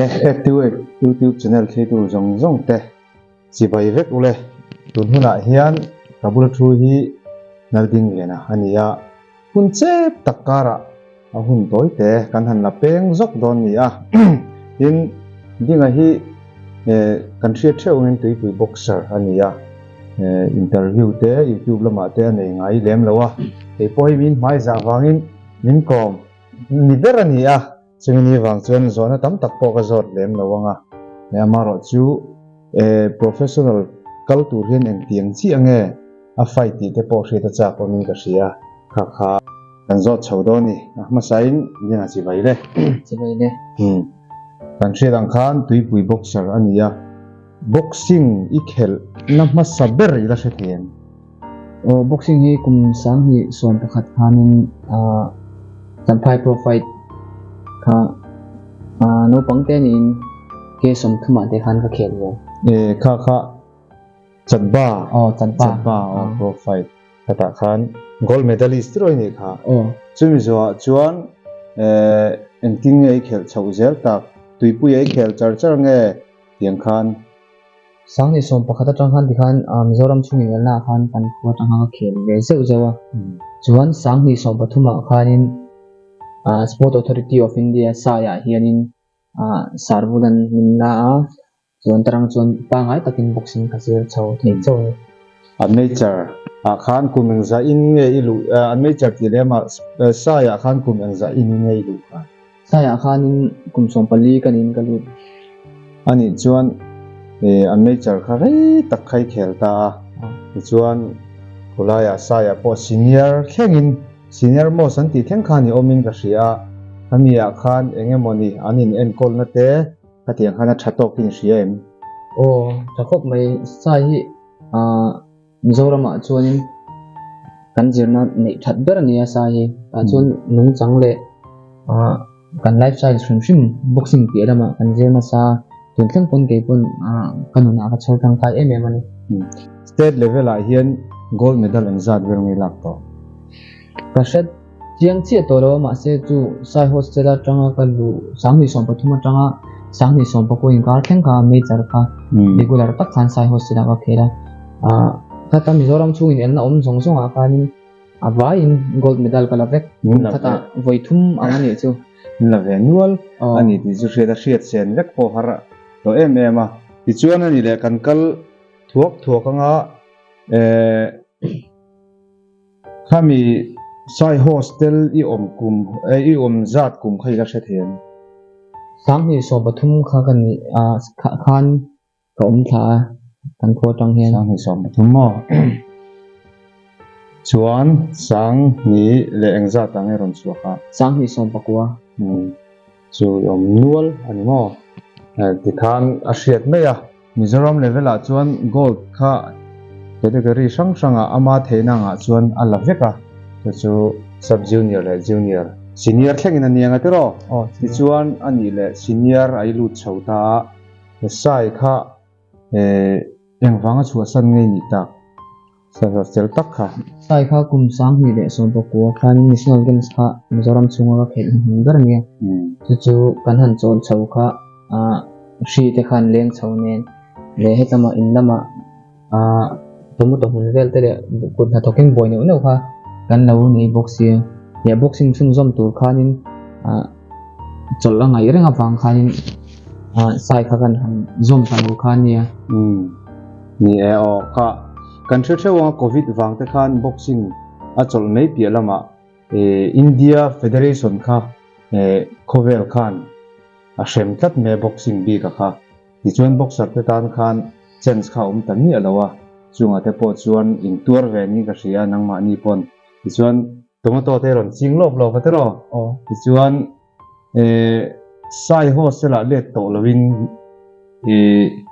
Le Activate YouTube channel theitu zawng zawng te chibai vek ule. Tun hunah hian ka bula thu hi Naldingliana a ni a, hun chep tak karah a hun tawi te kan han la peng zawk dawn ni a. Tin, Dinga hi kan hriat theuh angin tuipui boxer a ni a, interview te YouTube lamah te a nei ngai lem lo a, kei pawh hi min hmaizah vangin min kawm ni ber a ni a. Chumi ni vang chuan zawhna tam tak pawh ka zawt lem lo ang a, amaherawh chu professional kal tur hian engtiang chiah nge a fight tih te pawh hriat a chak awmin ka hria, kha kha kan zawt chho dawn ni, a hmasain Liana Chivai le. Chivai le. Kan hriat ang khan tuipui boxer a ni a, boxing i khelh na hmasa ber i la hre thei em? Aw boxing hi kum 2011 khanin Champhai Pro Fight kha naupang te niin K 30 ah te khan ka khel ve. E kha kha Chatba. Aw Chatba. Chatba aw Pro Fight khatah khan gold medalist rawih ni kha. Aw. Chumi zawhah chuan engtin nge i khelh chhoh zel tak? Tuipui a i khel char char nge tiang khan? 2011 atang khan tikhan Mizoram chhung inelna ah khan kan khua atang khan ka khel ve zeuh zeuh a. Chuan 2013 ah khanin Sport Authority of India SAI ah hianin Sarvulan min la a, chuan tarang chuan pangngai takin boxing ka zir chho thei chauh a ni. Amateur ah khan kum engzah in nge i luh, amateur tih leh amah SAI ah khan kum engzah in nge i luh kha? Saiah khanin kum 14 ka niin ka lut. A nih chuan amateur kha rei tak kha i khel ta a, tichuan khulaiah Saiah pawh senior thlengin, senior most an tih thleng khan i awmin ka hria a, khamiah khan eng emawni an in enkawlna te khatiang khan a tha tawkin i hria em? Aw, tha khawp mai. Sai hi Mizoramah chuanin kan zirna neih that ber a ni a sai hi. Tah chuan nungchang leh kan lifestyle hrim hrim boxing piah lamah kan zir nasa tun thleng pawn kei pawn ka nunah ka chhawr tangkai em em a ni. State level ah hian gold medal engzat vel nge lak tawh? Ka hre chiang chiah tawh lo a mahse chu sai hostel atanga ka luh 2013 atanga 2019 inkar thleng kha major kha regular tak khan sai hostel ah ka khel a khata Mizoram chhungin elna awm zawng zawng ah khanin a vaiin gold medal ka la vek khata vawi thum ang a nih chu. La ve nual a ni tih chu hriat a hriat sen vek pawh har tawh em em a tichuan a ni leh kan kal thuak thuak anga Khami Sai hostel i awm kum i awm zat kum kha i la hre thei em? 2013 kha ka ni a khan ka awm thla a kan khua atang hian. 2013 maw? Chuan sang hnih leh engzat ang i rawn chhuak a? 2019. Chu i awm nual a ni maw? Tikhan a hriat mai a. Mizoram level ah chuan gold kha category hrang hrang ah ama theihna ang ah chuan a la vek a, chu chu sub junior leh junior, senior thleng in a ni ang a tiraw? Tichuan a nih leh senior a i lut chho ta a, sai kha engvanga chhuahsan ngei nih tak? Server fel tak kha. Sai kha kum 2019 khan National Games kha Mizoram chhunga ka khelh hnuhnung ber a nia. Chu chu kan han chawl chho kha hri te khan leng chho nen leh hetlama in lama tomato hmun vel te leh kut hnathawkin buai neuh neuh kha kan lo nei bawk sia. Leh boxing chhunzawm tur khanin chawlh a ngaih reng avang khanin sai kha kan han zawm ta lo kha a nia. Ni e aw kha kan hre hreuh anga covid vang te khan boxing a chawlh mai piah lamah India Federation kha khawvel khan a hrem tlat mai a boxing bik a kha tichuan boxer te tan khan chance kha a awm ta miah lo a chungah te pawh chuan in tuar ve niin ka hria nangmahni pawn tichuan tomato te rawn ching lawk lawk a tiraw tichuan Sai hostel ah let tawh loin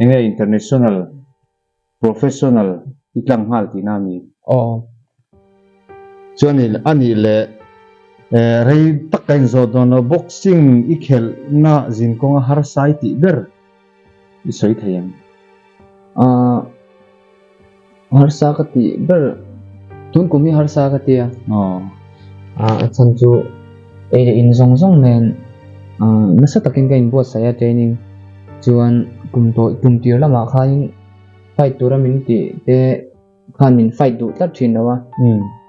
enge international professional i tlang nghal tihna a mi? Aw. Chuan a nih leh rei tak ka inzawh dawn lo boxing i khelhna zinkawnga harsa i tih ber i sawi thei em? Harsa ka tih ber tun kum hi harsa ka ti a. Aw. A chhan chu ei leh in zawng zawng nen Nasa takin ka inbuatsaih a training chuan kum tawh tum tir lamah khanin fight tura min tih te khan min fight duh tlat thin lo a,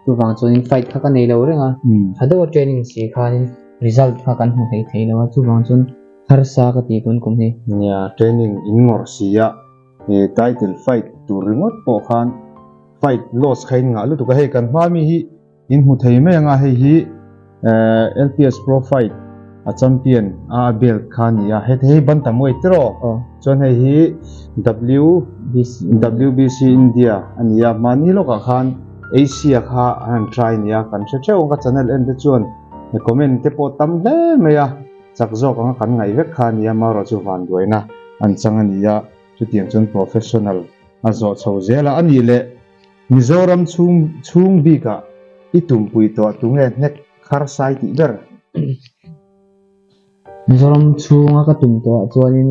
chuvang chuanin fight kha ka nei lo reng a, tha deuha training si khanin result kha kan hmu thei thei lo a, chuvang chuan harsa ka ti tun kum hi. Nia, training in ngawrh si a, title fight tur ringawt pawh khan fight loss kha in ngah lutuk a, hei kan hma mi hi In hmu thei mai anga hei hi LPS Pro Fight a champion a belt kha a ni a, heti hei bantamweight tiraw? Chuan hei hi WBC India a ni a, mahni lawkah khan Asia kha an han try a ni a, kan hre theuh ang ka channel en te chuan comment te pawh tam hle mai a, chak zawk anga kan ngaih vek kha a ni a, marawh chu vanduaina an chang a ni a, chutiang chuan professional a zawh chho zel a, a nih leh. Mizoram chhung chhung bikah i tumpui tawh tunge hnek harsai tih ber? Mizoram chhunga ka tum tawhah chuanin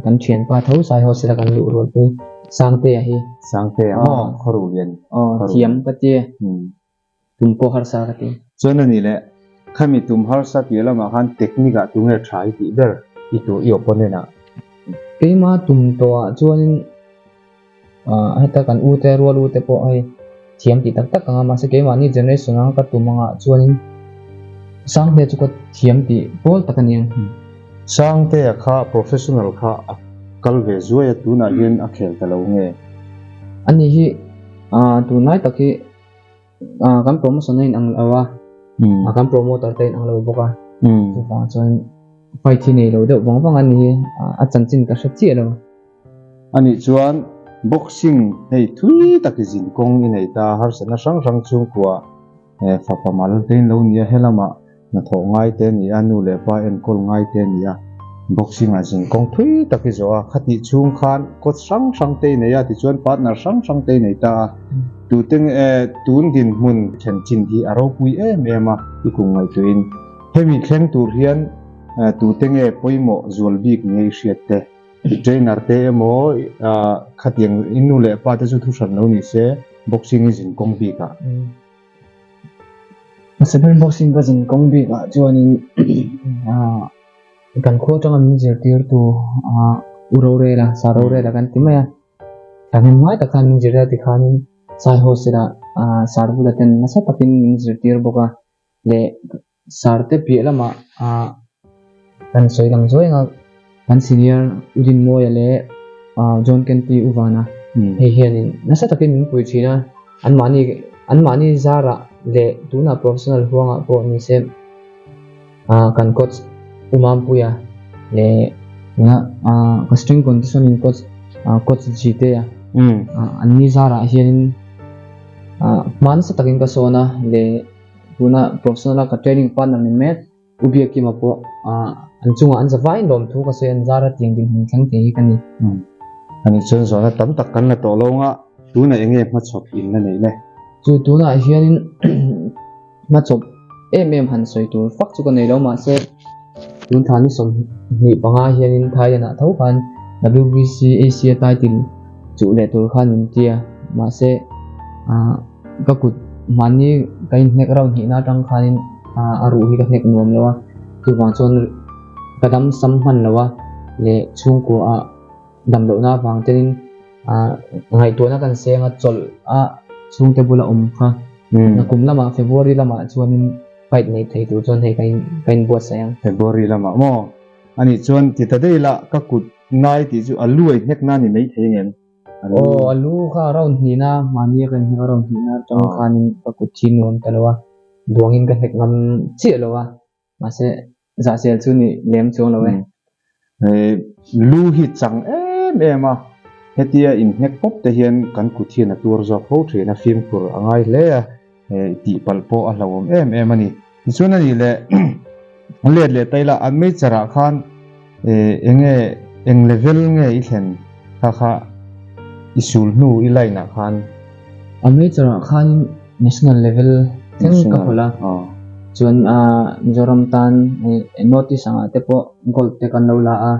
kan thianpa tho sai haw sela kan luh rualpui Sangtea hi. Sangtea maw? Khawru lian. Aw thiam ka ti. Tum pawh harsa ka ti. Chuan a nih leh khami tum harsa tih lamah khan technique ah tunge tha i tih ber i tur i opponent ah? Keima tum tawhah chuanin heta kan u te rual u te pawh hei thiam tih tak tak ang a mahse keimahni generation anga ka tum angah chuanin Sangtea chu ka thiam tih pawl tak a ni ang. Sangtea kha professional kha a kal ve zuai a tunah hian a khel ta lo nge? Ani hi tunlai tak hi kan promotion a inang lo a, kan promoter te a inang lo bawk a, chuvang chuan fight hi nei lo deuh vang vang a ni hi a chanchin ka hre chiah lo. Anih chuan boxing hei thui tak i zin kawng i nei ta, harsatna hrang hrang chhungkua fapa mal te in lo ni a, helamah hnathawh ngai te a ni a, nu leh pa enkawl ngai te a ni a, boxing ah zin kawng thui tak i zawh a, khatih chhung khan coach hrang hrang te i nei a, tichuan partner hrang hrang te i nei ta a, tute nge tun dinhmun thlen chin hi a ropui em em a, i kum ngaihtuahin hemi thleng tur hian tute nge pawimawh zual bik nge i hriat te? I trainer te emaw khatiang i nu leh pa te chu thu hran lo ni se boxing i zin kawng bik ah. Hmasa ber boxing ka zin kawng bik ah chuanin kan khua atanga min zirtirtu U Rorela, Sir Rorela kan ti mai a, thahnem ngai tak khan min zirtir a tikhanin Sai Hostel ah Sir Vula ten nasa takin min zirtir bawk a leh Sarte piah lamah kan sawi lang zuai ang a, kan senior U Dinmawia leh John Kenty U Vana hei hianin nasa takin min pui thin a, anmahni anmahni zarah leh tunah professional huangah pawh ni se kan coach U Mampuia leh tuna ka strength conditioning coach coach Jiteia anni zarah hianin hma nasa takin ka sawn a leh. Tuna professional a ka training partner ni mek U Biakima pawh an chungah an zavaiin lawmthu ka sawi an zar a tiang dinhmun thleng thei hi ka ni. Ani chuan zawhna tam tak kan la tawh lo anga tunah eng nge hmachhawp in la neih le? Chu tunah hianin hmachhawp em em han sawi tur fak chu ka nei lo mahse tun thla ni 25 hianin Thailand ah tho khan WBC Asia title chuh leh tur khan min ti a mahse Ka kut mahni ka inhnek round hnihna atang khanin a ruh hi ka hnek nuam lo a, chuvang chuan ka dam sam hman lo a leh chhungkua ah dam lohna avang tenin ngaihtuahna kan seng a chawlh a chhungte bula awm kha kum lamah February lamah chuanin fight nei thei tur chuan hei ka inbuatsaih ang. February lamah maw? Anih chuan ti ta daih la ka kut ngai tih chu a lu a inhnek na ni maithei ngem? Aw a lu kha a round hnihna mahni a ka inhnek a round hnihna atang khanin ka kut thi nuam ta lo a, duangin ka hnek ngam chiah lo a, mahse zahzel chu ni lem chuang lo e. Lu hi chang em em a, hetia inhnek pawp te hian kan kut hian a tuar zawk fo thin a, fimkhur a ngai hle a, tihpalh pawh a hlauhawm em em a ni. Tichuan a nih leh let leh ta ila an major ah khan enge eng level nge i thlen kha kha i sul hnu i line ah khan. A major ah khan national level thleng ka hawlh a, chuan Mizoram tan North East angah te pawh gold te kan lo la a,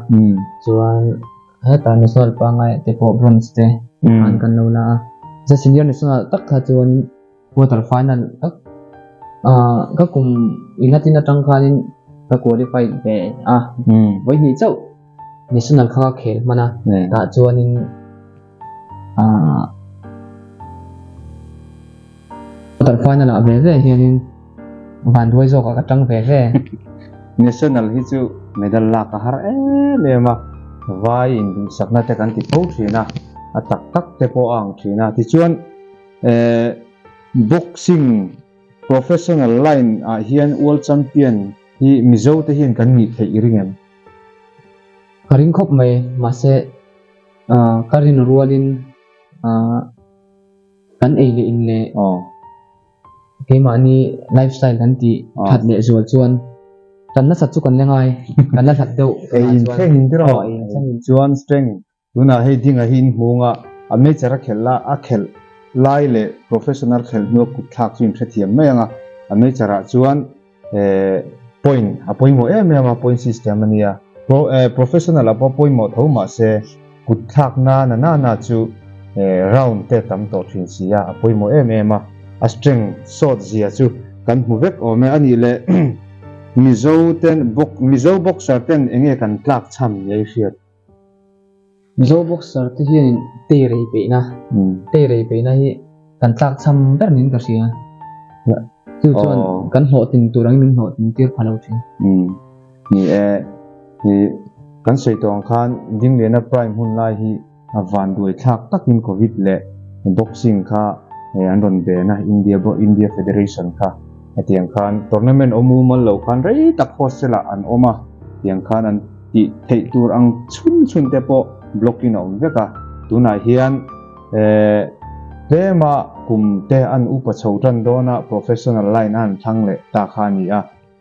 chuan Heta national pangai te pawh bronze te an kan lo la a. Za senior national tak kha chuan quarter final tak ka kum ina tin atang khanin ka qualify ve a, vawi hnih chauh national kha ka khel hman a, tah chuanin aah quarter final ah ve ve hianin vanduai zawkah ka tang ve ve. National hi chu medal lak a har em em a, vai induhsakna te kan ti fo thin a, a tak tak te pawh a ang thin a, tichuan eh boxing Professional line ah hian World Champion hi Mizo te hian kan nih theih i ring em? Ka ring khawp mai, mahse ka rin rualin kan ei leh in leh keimahni lifestyle kan tih that leh zual chuan kan nasat chu kan la ngai, kan la hlat deuh. Ei in thleng in tiraw? Ei in thleng in chuan strength Tunah hei dinga hi in hmung a, amateur a khelh la, a khelh lai leh professional khelh hnua kut thlak chu in hrethiam mai ang a, amateur ah chuan point a pawimawh em em a, point system a nia, professional ah pawh pawimawh tho mahse kut thlak na na na na chu round te tam tawh thin si a, a pawimawh em em a, a strength sawt zia chu kan hmu vek awm e, a nih leh Mizo ten Mizo boxer ten enge kan tlak chham nia i hriat? Mizo boxer te hianin tei rei peihna, tei rei peihna hi kan tlak chham ber niin ka hria. Chu chuan kan hlawhtlin tur angin min hlawhtlin tir pha lo thin. Ni e, i kan sawi tawh ang khan Dingliana prime hun lai hi a vanduai thlak takin Covid leh boxing kha an rawn ben a, India India Federation kha hetiang khan tournament awm mumal lo khan rei tak hostel ah an awm a, tiang khan an tih theih tur ang chhun chhun te pawh block in a awm vek a, tunah hian eh tlema kum te an upa chho tan dawn a professional line a han thlang leh ta kha a ni a,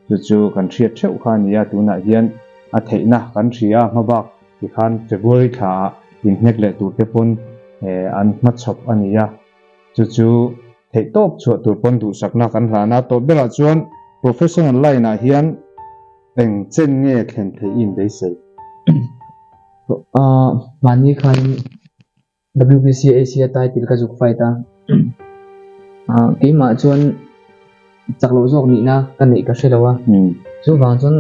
chu chu kan hriat theuh kha a ni a, tunah hian a theihna kan hria a hmabak tikhan February thla ah inhnek leh tur te pawn eh an hmachhawp a ni a, chu chu theih tawp chhuah tur pawn duhsakna kan hlan a, tawp berah chuan professional line ah hian Eng chen nge thlen theih i inbeisei? Mahni khan WBC Asia title ka zuk fight a, keimah chuan chak loh zawk nihna ka neih ka hre lo a, chuvang chuan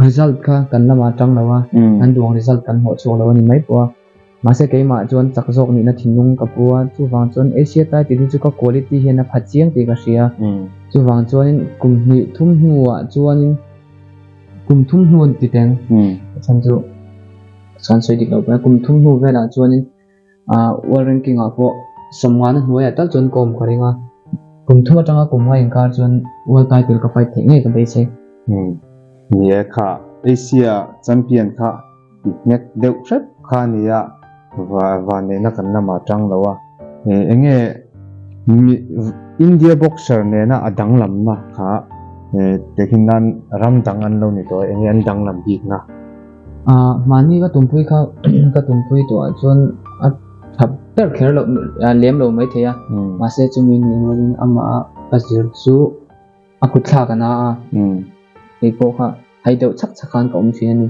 result kha kan lamah tang lo a, kan duang result kan hmuh chhuak lo a ni mai pawh a. Mahse keimah chuan chak zawk nihna thinlung ka pu a, chuvang chuan Asia title hi chu ka quality hian a pha chiang tih ka hria. Chuvang chuanin kum hnih thum hnuah chuanin kum thum hnu an ti teng, a chhan chu chuan sawi dik loh pawh kum thum hnu velah chuanin world ranking ah pawh sawmngana hnuaiah tal chuan ka awm ka ring a, kum thum atanga kum nga inkar chuan world title ka fight theih ngei ka beisei. Ni e kha Asia champion kha I nghet deuh hrep kha a nia, vanneihna kan lamah tang lo a. Enge India boxer nena a danglamna kha tehkhin nan ram dang an lo ni tawh a, enge an danglam bikna? Mahni ka tumpui kha ka tumpui tawh ah chuan a tha ber kher loh lem lo maithei a, mahse chumi ni rualin amah ka zir chu a kut thlak a na a, kei pawh kha hai deuh chhak chhak khan ka awm thin a ni.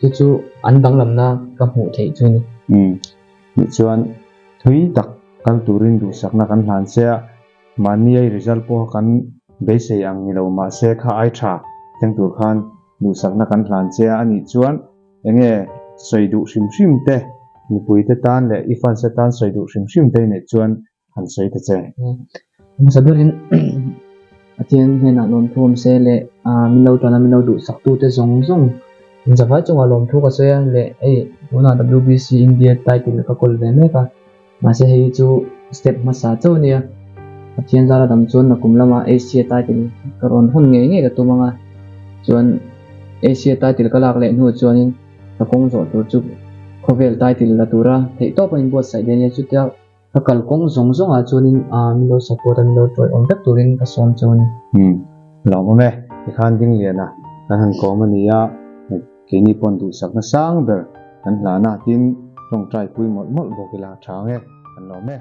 Chu chu an danglamna ka hmuh theih chu a ni. Tichuan, thui tak kal turin duhsakna kan hlan che a, mahni ai result pawha kan beisei ang ni lo mahse kha ai tha thleng tur khan duhsakna kan hlan che a, anih chuan enge sawi duh hrim hrim te, mipuite tan leh i fans te tan sawi duh hrim hrim te i neih chuan han sawi ta che. Hmasa berin Pathian hnenah lawmthu awm se leh min lo tana min lo duhsak tute zawng zawng inzavai chungah lawmthu ka sawi a leh hei tunah WBC India title ka kawl ve mek a, mahse hei hi chu step hmasa chauh a nia, Pathian zara dam chuan nakum lamah Asia title ka rawn hawn ngei ngei ka tum ang a, chuan Asia title ka lak leh hnu chuanin ka kawng zawh tur chu khawvel title la tura theihtawp a inbuatsaih daih a nia chutia Ka kalkawng zawng zawngah chuanin min lo support a, min lo tawiawm vek turin ka sawm cheu a ni. Umm, lawmawm e, tikhan Dingliana kan han kawm a ni a, keini pawn duhsakna sang ber kan hlan a, tin tawngtai pui mawlh mawlh bawk ila a tha ang e, kan lawm e.